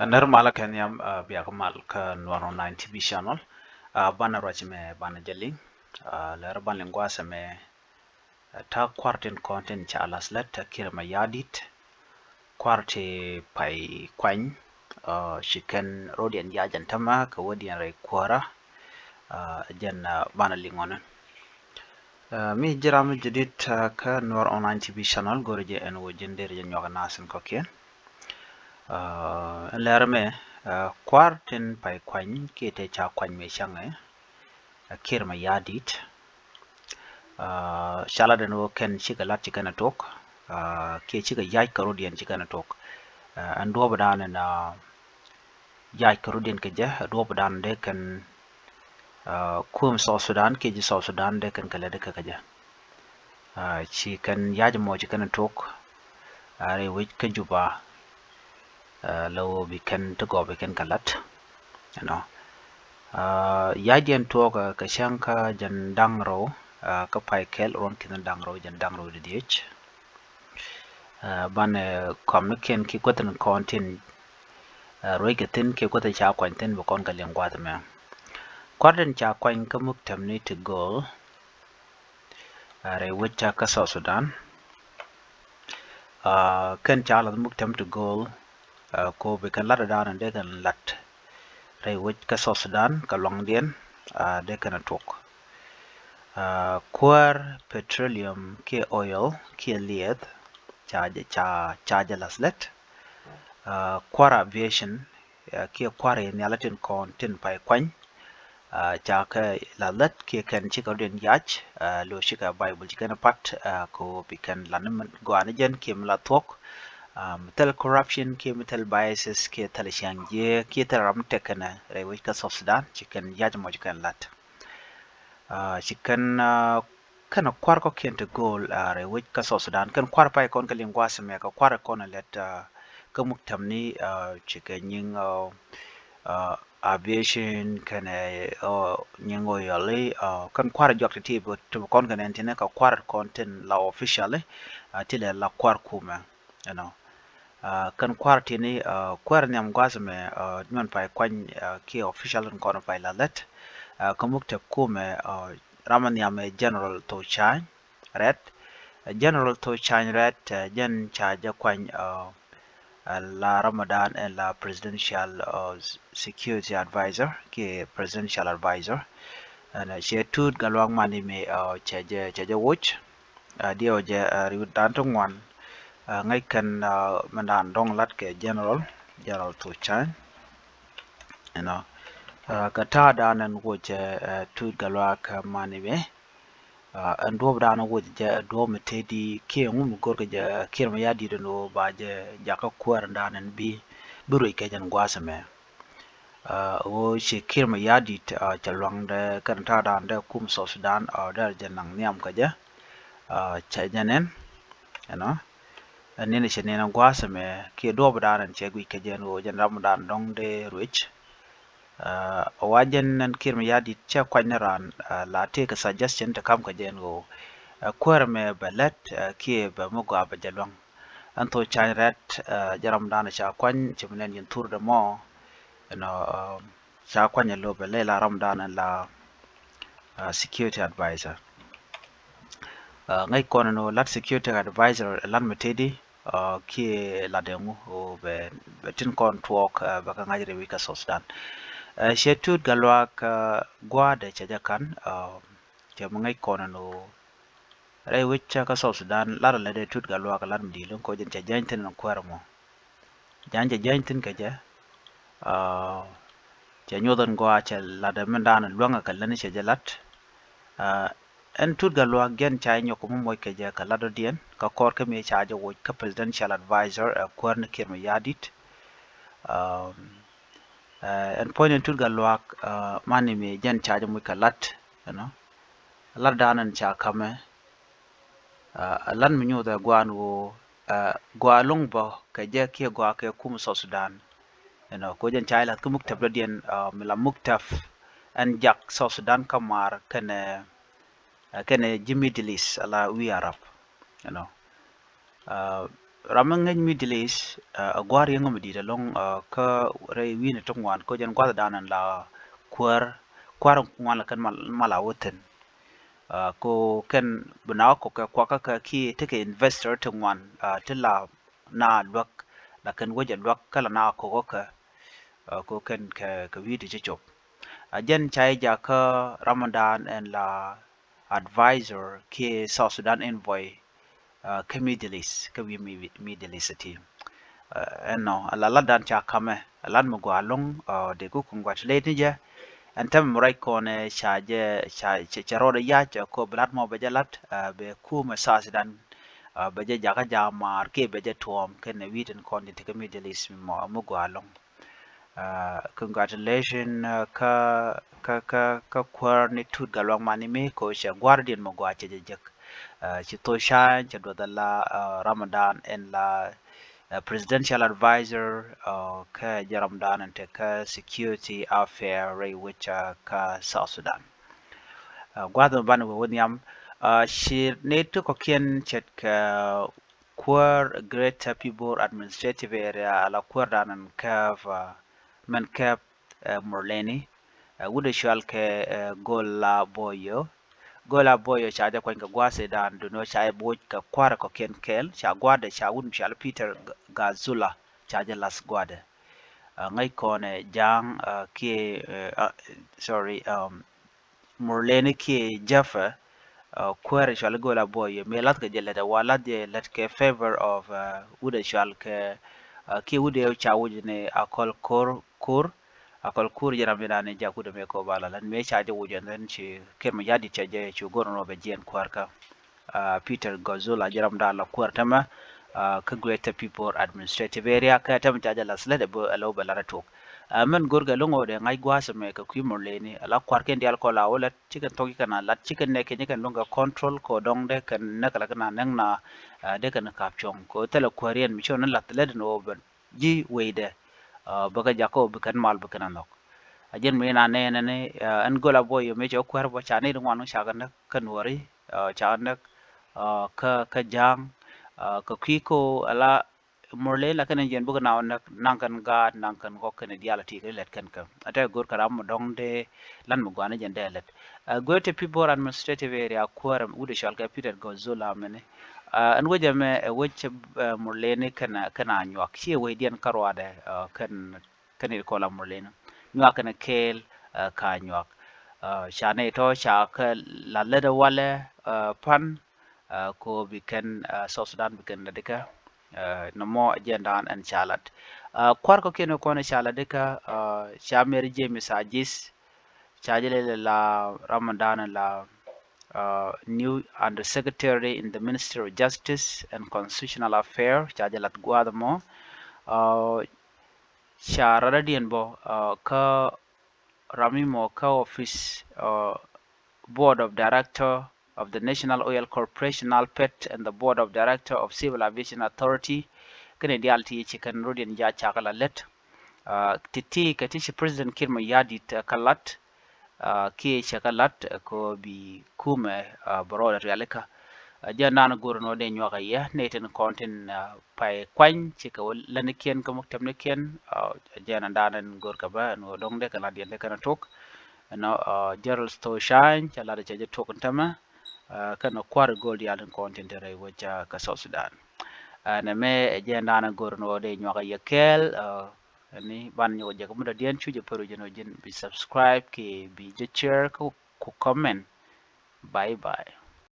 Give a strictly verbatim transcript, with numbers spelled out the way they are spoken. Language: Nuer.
Ɛ nɛr malä kɛ nhiam, ɛ, bia kɛ mal kä Nuɔr Online T V channel. Ɛ, banɛ ruac mɛ banɛ jɛ liŋ. Ɛ, lɛr banɛ liŋ gua̱a̱th ɛmɛ, ɛ, ta̱a̱ kua̱r tin kɔn tin ca la̱th lät ɛ Kiir Mayardit. Kua̱r ti pay kuany, ɛ, ci kɛn rɔ̱diɛn yac ɛn tämɛ kɛ wädiɛn rɛy kuäärä. Ɛ, jɛn, ɛ, banɛ liŋ ɔnɛ. Ɛ, mi ji̱ ram mi jadid, ɛ, kä Nuɔr Online T V channel, go̱rɛ jɛ ɛn wä ji̱n der jɛ nyuak nasin kɔkiɛn. Ɛ, ɛn lɛr mɛ, ɛ, kua̱r tin pay kuany kiɛ tëë ca kuany mɛ cäŋɛ, ɛ, Kiir Mayardit. Ɛ, ca lat ɛn wä kɛn cikɛ lat ci kɛn ɛ tok, ɛ, kiɛ cikɛ yac kɛ rɔ̱diɛn ci kɛn ɛ tok. Ɛ, ɛn duɔ̱ɔ̱p dan ɛn, ɛ, yac kɛ rɔ̱diɛn kɛ jɛ, ɛ, duɔ̱ɔ̱p dan dee kɛn, ɛ, kum South Sudan kiɛ ji̱ South Sudan dee kɛn kɛ lät kɛ kɛ jɛ. Ɛ, ci kɛn yac mɔ ci kɛn tok, ɛ, rɛy wec kä Juba, ɛ, la wä bi kɛn ti gɔɔp bi kɛn kɛ lat, you know. Ɛ, yacdiɛn tuɔɔk, ɛ, kɛ cäŋ kä jɛn da̱ŋ rɛw, ɛ, kä pay kɛl ruɔ̱n ki̱n da̱ŋ rɛw jɛn da̱ŋ rɛw di dhiec. Ɛ, banɛ, ɛ, kɔm ni kiɛn ki kuäthin kɔn tin, ɛ, ruec kɛ thin ki kuäthi ca kuany thin bi kɔn kɛ liŋ gua̱a̱th mɛ. Kua̱r tin ca kuany kä muktäm ni ti gööl, ɛ, rɛy wec kä South Sudan. Ɛ, kɛn ca la̱th muktäm ti gööl, ɛ, ko bi kɛn lat dan dee kɛn lat rɛy wec kä South Sudan kɛ luaŋdiɛn, ɛ, dee kɛn a tuɔk. Ɛ, kuäär petroleum kiɛ oil kiɛ lieth ca jɛ, ca, ca jɛ la̱th lät. Ɛ, kuäär aviation, ɛ, kiɛ kuäär in nhial tin kɔn tin pay kuany, ɛ, ca kɛ la̱th lät kiɛ kɛn cikɛ rɔ̱diɛn yac, ɛ, lo̱ cikɛ Bible ci kɛn pat, ɛ, ko bi kɛn la̱th ni min gɔaa ni jɛn kiɛ mi la thuɔ̱k, ɛ, mi thil corruption kiɛ mi thil biases kiɛ thil ciaŋ jiɛ kiɛ thil ram mi tek kɛn rɛy wec kä South Sudan ci kɛn yac mɔ ci kɛn la̱t. Ɛ, ci kɛn, ɛ, kɛn kua̱r kɔ̱kiɛn ti gööl, ɛ, rɛy wec kä South Sudan. Kɛn kua̱r pay kɔn kɛ liŋ gua̱a̱th mɛ kɛ kua̱r kɔn lɛt, ɛ, kä muktäm ni, ɛ, ci kɛ nyiŋ, ɛ, ɛ, aviation kɛnɛ, ɛ, nyiŋ oil, ɛ, kɛn kua̱r juak ti ti bi, ti bi kɔn kɛ nɛn tinɛ kɛ kua̱r kɔn tin la officially, ɛ, ti lɛ la kua̱r kumɛ, you know. Ɛ, kɛn kua̱r tini, ɛ, kuäär nhiam gua̱a̱th mɛ, ɛ, nyuɔn pay kuany, ɛ, kiɛ official in kɔn pay la̱th lät. Ɛ, kä muktäb kumɛ, ɛ, ram nhiam ɛ General Thochany Rɛt. Ɛ, General Thochany Rɛt, ɛ, jɛn ca jɛ kuany, ɛ, ɛ, la Ramadan ɛn la presidential, ɛ, security advisor kiɛ presidential advisor. Ɛn, ɛ, cɛ Tut Gatluak Mani mi, ɛ, cɛ jɛ, cɛ jɛ woc. Ɛ, diɛw jɛ, ɛ, riwdan ti ŋuan, ɛ, ŋäc kɛn, ɛ, mindan dɔ̱ŋ lat kɛ General, General Thochany, you know. Ɛ, kɛ ta̱a̱ dan ɛn woc, ɛ, ɛ, Tut Gatluak, ɛ, Mani bɛ, ɛ, ɛn duɔ̱ɔ̱p dan woc jɛ, ɛ, duɔ̱ɔ̱p mi tëëdi kiɛ ŋu mi go̱r kɛ jɛ, ɛ, Kiir Mayardit ɛn ɣöö ba jɛ jakä kuäär dan ɛn bi, bi ruec kɛ jɛn gua̱a̱th ɛmɛ. Ɛ, ɣöö ci Kiir Mayardit, ɛ, cɛ luaŋdɛ kɛn ta̱a̱ dan dee kum South Sudan, ɛ, dee jɛ naŋ nhiam kɛ jɛ, ɛ, cɛ jɛ nɛn, you know. Ɛn nɛn cɛ nɛn gua̱a̱th ɛmɛ kiɛ duɔ̱ɔ̱p dan ɛn cɛ guic kɛ jɛ ɛn ɣöö jɛn ram dan dɔ̱ŋ dee ruec. Ɛ, wa jɛn ɛn Kiir Mayardit cɛ kuany ni raan, ɛ, la tëëkɛ suggestion ti kam kɛ jɛ ɛn ɣöö, ɛ, kuäär ɛmɛ bɛ lät, ɛ, kiɛ bɛ mi gɔaa bɛ jɛ luaŋ. Ɛn Thochany Rɛt, ɛ, jɛ ram dan ca kuany, ci mi nɛn yin thurdɛ mɔ, you know, ɛ, ca kuany ɛ lo̱ bɛ lɛ la ram dan ɛn la, ɛ, security advisor. Ɛ, ŋäc kɔn ɛn ɣöö lat security advisor ɛ lat mi tëëdi, ɛ, kiɛ lat ɛŋu ɣöö bɛ, bɛ tin kɔn tuɔɔk, ɛ, bɛ kɛ ŋa̱c rɛy wec kä South Sudan. Ɛ, cɛ Tut Gatluak, ɛ, gua̱a̱dɛ cɛ jɛ ka̱n, ɛ, cɛ mi ŋäc kɔn ɛn ɣöö rɛy wec kä South Sudan lar lɛ dee Tut Gatluak lar mi di̱i̱t lo̱ŋ kɛ jɛn cɛ jany thi̱n ɛn kuäär mɔ. Jany cɛ jany thi̱n kɛ jɛ, ɛ, cɛ nyuɔth ɛn gɔaa cɛ lat ɛ mindan luäŋɛ kɛ lätni cɛ jɛ lat. Ɛ, ɛn Tut Gatluak jɛn ca jɛ nyɔk kɛ mi moc kɛ jɛ kɛ lat dɔ̱diɛn kä kɔr kä mi ca jɛ woc kä presidential advisor, ɛ, kuäär ni Kiir Mayardit. Ɛ, ɛ, ɛn puɔ̱ny ɛn Tut Gatluak, ɛ, Mani mi jɛn ca jɛ moc kɛ lat, you know. Lat dan ɛn ca kamɛ, ɛ, ɛ lat mi nyuuth ɛ gua̱a̱n ɣöö, ɛ, gɔaa lo̱ŋ bä kɛ jɛ kiɛ gɔaa kɛ kum South Sudan. You know, ko jɛn ca jɛ la̱th kä muktäb dɔ̱diɛn, ɛ, mi la muktäb ɛn jak South Sudan kä maar kɛnɛ, ɛ, kɛnɛ ji̱ Middle East ala wi̱i̱ Arab, you know. Ɛ, ram mi ŋäc Middle East, ɛ gua̱a̱r yɛn ŋäc mi di̱i̱t ɛlɔ̱ŋ, kä rɛy wi̱i̱ni ti ŋuan, kä jɛn gua̱a̱th dan ɛn la kuäär, kuäär ŋuan la kɛn mal, mal a wä thi̱n. Kä kɛn bi na kɔkɛ kuakä kɛ kiɛ tekɛ investor ti ŋuan, ti la na luäk, la kɛn wec a luäk kä la na kɔkɛ kɛ, kä kɛn kɛ, kɛ wi̱i̱ ti ci cop. A jɛn ca i̱ jakä Ramadan ɛn la advisor kiɛ South Sudan envoy, kä Middle East, kä wi̱i̱ Middle East ti. Ɛnɔ a la lat dan ca kamɛ, a lat mi gɔaa ɛlɔ̱ŋ, dee ku congratulate ni jɛ. Ɛn tɛmɛ mi ruac kɔnɛ ca jɛ, ca, ca, ca rɔɔdɛ yac, ko bi lat mɔ bɛ jɛ lat, bɛ kumɛ South Sudan, bɛ jɛ jakä ja̱a̱m maar kiɛ bɛ jɛ tuɔɔm kɛnɛ wi̱i̱ tin kɔn tin ti kä Middle East mi mɔ, mi gɔaa ɛlɔ̱ŋ. Congratulation, kä, kä, kä, kä kuäär ni Tut Gatluak Mani mi ko cɛ gua̱a̱r diɛn mɔ gɔaa cɛ jɛ jek. Ci thok ca̱a̱ny cɛ duɔth ala Ramadan ɛn la presidential advisor, kä jɛ Ramadan ɛn te kä security affair rɛy wec kä South Sudan. Gua̱a̱th mi banɛ wee wä nhiam, ci ni ti kɔ̱kiɛn ce̱tkɛ kuäär Greater Pibor Administrative Area, ala kuäär dan ɛn kɛp, mɛn kɛp Murleni, wut ɛ cual kɛ Gola Boyo. Gola Boyo ca jɛ kuany kɛ gua̱a̱th ɛ dan duni ca jɛ bo̱o̱c kɛ kuäär kɔ̱kiɛn kɛɛl, ca gua̱a̱dɛ ca wut mi cual Peter Gazula ca jɛ lath gua̱a̱dɛ. Ŋäc kɔnɛ Ja̱a̱ŋ kiɛ, sorry, Murleni kiɛ Jafɛ, kuäär ɛ cual Gola Boyo, mëë lath kɛ jɛ lät ɛ wa lath jɛ lät kɛ favor of wut ɛ cual kɛ, kiɛ wut ɛ ca wuc ni Akol Kur, Kur, Akol Kur jɛ ram mi dan ni jak wut ɛ mëë ko ba la lät mëë ca jɛ wuc ɛn then ci Kiir Mayardit ca jɛ cu go̱r nɔ bɛ jiɛn kuäär kä. Peter Gazula jɛ ram dan la kuäär tämɛ kä Greater Pibor Administrative Area, kä tämɛ ca jɛ lath lät ɛ bä ɛ lɛ wä bɛ lat ɛ tok. Mɛn go̱rkɛ lo̱ŋ ɔ dee ŋa̱c gua̱a̱th ɛmɛ kɛ kui̱ Murleni, ala kua̱rkiɛn diaal kɔl a wä lät, cikɛ thok cikɛ na lat, cikɛ nɛk kɛ cikɛ luäŋ kɛ control kɛ dɔ̱ŋ dee kɛn näk ala kɛ na näk na, dee kɛn ka̱p cuɔ̱ŋ kɛ thilɛ kuääriɛn mi ci ɣän lath lät ɛn ɣöö bɛ ji̱ weydɛ, bɛ kɛ jakä ɣöö bi kɛn mal bi kɛn a nhɔk. A jɛn mi na nɛɛnɛ ni ɛn Gola Boyo mëë cɛ kuäär bä ca nɛy ti ŋuan ca kɛ näk kä Nuɔri, ca kɛ näk kä, kä Ja̱a̱ŋ, kɛ kui̱ ko ala Murleni la kɛn jiɛn bikɛ na wä näk, naŋ kɛn gaat, naŋ kɛn ɣɔk kɛn diaal a ti kɛ lät kɛn kɛ. A tɛ go̱r kɛ ram mi dɔ̱ŋ dee lan mi gua̱a̱n jiɛn dee lät. Greater Pibor Administrative Area kuäär wut ɛ cual kɛ Peter Gazula mɛni. Ɛn wec ɛmɛ ɛ wec Murleni kɛn, kɛn a nyuak ci ɛ wecdiɛn kä ruaadɛ kɛn, kɛn it kɔla Murleni. Nyuak kɛn kɛɛl ka nyuak. Ca nɛy tɔ ca kɛ la lät ɛ walɛ pan ko bi kɛn South Sudan bi kɛn lät ikä. Nɔmɔ jɛn dan ɛn ca lat. Kua̱r kɔ̱kiɛn kɔn ca lat ikä, ca Mary James Ajis, ca jɛ lɛ la Ramadan la new Undersecretary in the Ministry of Justice and Constitutional Affair, ca jɛ lat gua̱a̱th mɔ. Ca rɔɔdɛ diɛn bɔ kä ram mi mɔ kä office, Board of Director of the National Oil Corporation, NALPET, and the Board of Director of Civil Aviation Authority. Kɛn diaal ti ci kɛn rɔɔdiɛn ja cakɛ la lät. Ti ti kɛ ti ci President Kiir Mayardit kä lat, kiɛ cɛ kä lat kɛ bi kumɛ bɛ rɔɔdɛ rialikä. Jɛn dan go̱r nɔ dee nyuak a yɛ nɛy tin kɔn tin pay kuany cikɛ wä länikiɛn kä muktäbnikiɛn. Jɛn dan go̱r kɛ bä nɔ dɔ̱ŋ dee kɛ lat yɛn dee kɛn a tok. Nɔ Gerald Stoshany ca lat cɛ jɛ tok in tämɛ. Kɛn kua̱r go̱r diaal tin kɔn tin te rɛy wec kä South Sudan. Nɛ mɛ jɛn dan go̱r nɔ dee nyuak a yɛ kɛɛl. Ni ban nyɔk jɛ kɛ mudä diɛn cu jɛ pär wi̱c jɛ nɔ ji̱n bi subscribe ki bi jɛ share ku comment. Bye bye.